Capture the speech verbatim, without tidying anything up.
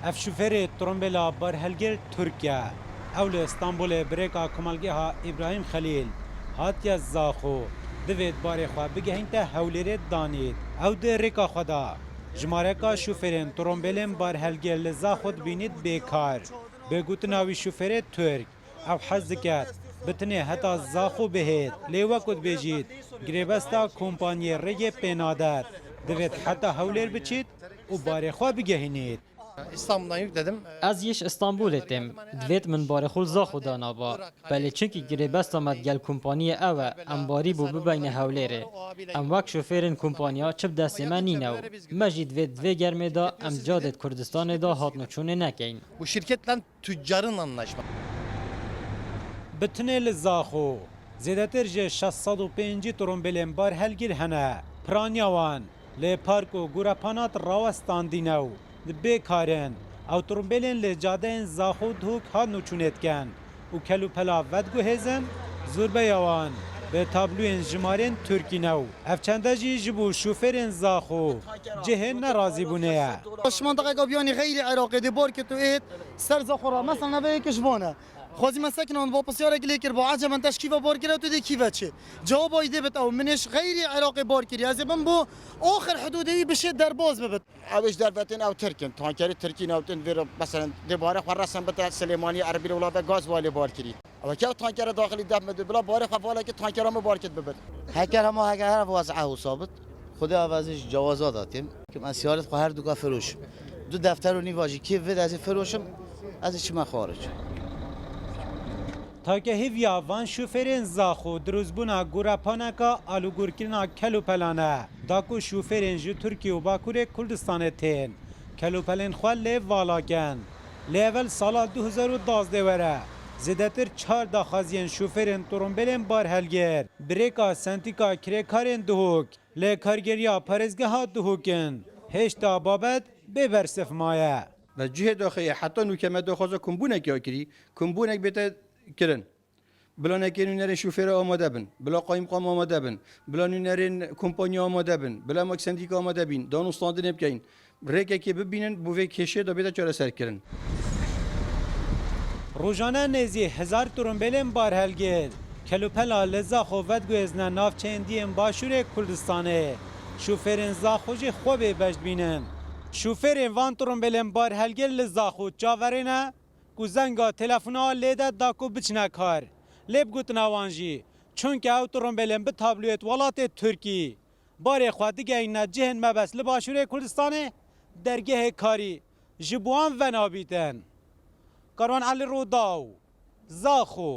Ev şofêrê trombêla barhelgir Tirk e. Ew li Stenbolê bi rêka komelgeha Îbrahîm Xelîl hatiye Zaxo. Divêt barê xwe bigehînte Hewlêrê danît. Ew di rêka xwe de jimareka şofêrên trombêlên barhelgir li Zaxo dibînît bêkar. Bi gotina wî şofêrê Tirk, ew hez diket bi tinê heta Zaxo bihêt. Lê wek ku dibêjît, girêbesta kompaniyê rêgê pê nadet. Divêt heta Hewlêr biçît û barê xwe bigehînît. İstanbul'dan yükledim. Ez yê ji Stenbolê têm. Divêt min barê xwe li Zaxo danaba. Belê çinkî girêbesta me digel kompaniyê ew e, em barî bo bibeyne Hewlêrê. Em wek şofêrên kompaniya çi bi destê me nîne û me jî divêt di vê germê de em cadêt Kurdistanê de hatnûçûnê nekeyn. Bu şirketle tüccarın anlaşma. Bi tinê li Zaxo zêdetir ji şeş sed û pêncî trombêlên barhelgir hene. Piraniya wan li park û gorepanat rawestandîne û bêkar in. Ew trombêlên li cadeyên Zaxo Duhok hatnûçûnê dikin û kelûpela vediguhêzin, zorbeya wan bi tablûyên jimarên Tirkî ne û ev çende jî ji bo şofêrên Zaxo cihê nerazîbûnê ye. Ji mintaqeka biyanî xeyrî Iraqê dê bar kit û êt ser Zaxo re. Mesela navê yek ji van e. Xwezî me sekinan bo pisyarek lê kir bo eceben te ji kî ve bar kire tu dê kî ve çi? Cewaba wî dê bit ew min ê ji xeyrî Iraqê bar kiriye. Ez ê bim bo axir hidûdê wî bişê derbaz bibit. Ew ê ji derve tên ew Tirk in. Tankerê Tirkî newtin vê re meselen dê barê xwe resen bite Silêmaniyê Erbilê wila ve gaz wayê lê bar kirî. Ew ke ew tankere daxilî def min dibila barê xwe valekî tankera min bar kit bibit. Heker hema heger her wez'a hewsa bit. Xwedê avazî ji cewaza da têm. Kim ez siyaret xwe her duka firoşim. Du defter û nîva jî kê vê de ez ê firoşim, ez ê çime xaric. Tagehîviya van şofêrên Zaxo dirûzbûna gorepaneka alûgorkirina kelûpelan e. Da ku şofêrên ji Tirkiye û Bakurê Kurdistanê tên kelûpelên xwe lê vala kin. Lê evel sala du hezar û duwazdeh were zêdetir çar daxwaziyên şofêrên trombêlên barhelgir bi rêka Sendîka Kirêkarên Duhok li kargeriya parêzgeha Duhok in. Hêşta babet bê bersiv maye. Ve cihê daxê ye heta nûke me daxwaza kombûnekê ya kirî, kombûnek bête kirin. Bila nekê nûnerên şofêra amade bin, bila qayîmqam amade bin, bila nûnerên kompanya amade bin, bila em wek sendîka amade bîn, danûstandinê bikeyin. Rêkekê bibînin bo vê kêşê de bête çareserkirin. Rojane nêzî hezar trombêlên barhelgir kelûpela li Zaxo vediguhêzine navçeyên diyên Başûrê Kurdistanê. Şofêrên Zaxo jî xwe bêbeş dibînin. Şofêrên van trombêlên barhelgir li Zaxo çaverê ne ku zenga telefona lê de da ku biçine kar. Lê bi gotina wan jî, çunke ew trombêlên bi tablûyêt welatê Tirkî barê xwe digehînine cihên mebest li Başûrê Kurdistanê, dergehê karî ji bo wan venabîtin. Karwan Elî Rûdaw, Zaxo.